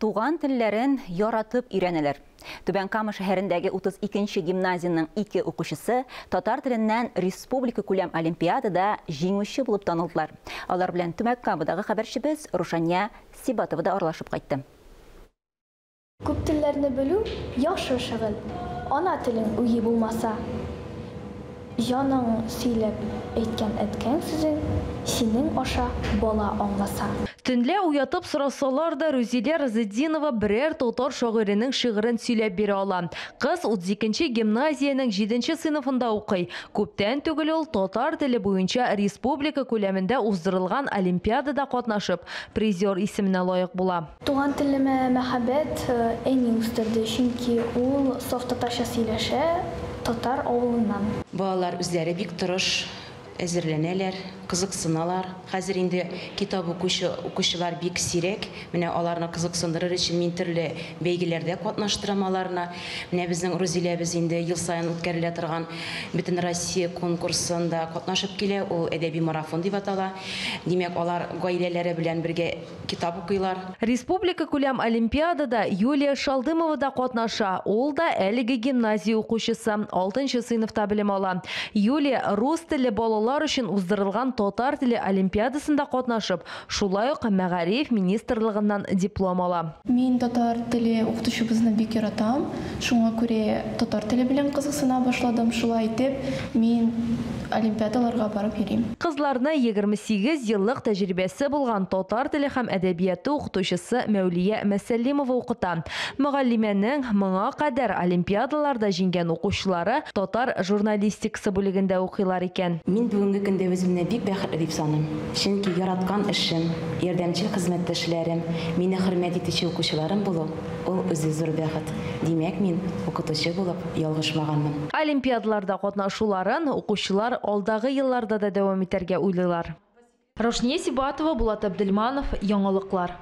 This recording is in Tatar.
Туган телләрен яратып өйрәнәләр. Түбән Кама шәһәрендәге 32 нче гимназиянең ике укучысы татар теленнән республикакүләм олимпиадада җиңүче булып танылдылар. Алар белән Төмәк Камадагы хәбәрчебез Рушания Сибатова да аралашып кайтты. Күп телләрне белү яхшы шөгыль. Ана телең үги булмаса. Җаның сөйләп әйткән әткәң сүзен синең аша бала аңласа. Төнлә уятып сорасалар да, Рүзилә Разетдинова берәр татар шагыйренең шигырен сөйләп бирә ала. Кыз 32 нче гимназиянең җиденче сыйныфында укый. Күптән түгел ул татар теле буенча республика күләмендә уздырылган олимпиадада катнашып, призер исеменә лаек була. Туган телемә мәхәббәт әни үстерде, чөнки ул саф татарча сөйләшә, татар авылыннан. Балалар үзләре бик тырыш әзерләнәләр, кызыксыналар. Хәзер инде китап укучы укучылар бик сирәк. Менә аларны кызыксындырыр өчен мин төрле бәйгеләрдә катнаштырам аларны. Менә безнең Рузиләбез инде ел саен үткәрелә торган Бөтенроссия конкурсында катнашып килә. Ул Әдәби марафон дип атала. Димәк, алар гаиләләре белән бергә Китап укыйлар. Республикакүләм олимпиадада Юлия Шалдымова да катнаша. Ул да әлеге гимназия укучысы, алтынчы сыйныфта белем ала. Юлия рус телле балалар өчен уздырылган татар теле олимпиадасында катнашып, шулай ук Мәгариф министрлыгыннан диплом ала. Мин татар теле укытучыбызны бик яратам, шуңа күрә татар теле белән кызыксына башладым. Шулай итеп, мин олимпиадаларга барып йөрим. Кызларны 28 еллык тәҗрибәсе булган татар теле һәм әдәбияты укытучысы Мәүлия Мәсәллимова укыта. Мөгаллимәнең моңа кадәр олимпиадаларда җиңгән укучылары татар журналистикасы бүлегендә укыйлар икән. Мин бүгенге көндә үземне бик бәхетле дип саныйм. Чөнки яраткан эшем, ярдәмчел хезмәттәшләрем, мине хөрмәт итүче укучыларым булу, ул үзе зур бәхет. Димәк, мин укытучы булып ялгышмаганмын. Олимпиадаларда катнашуларын укучылар алдагы елларда да дәвам итәргә уйлыйлар. Раушния Сибатова, Булат Абделманов, Яңалыклар.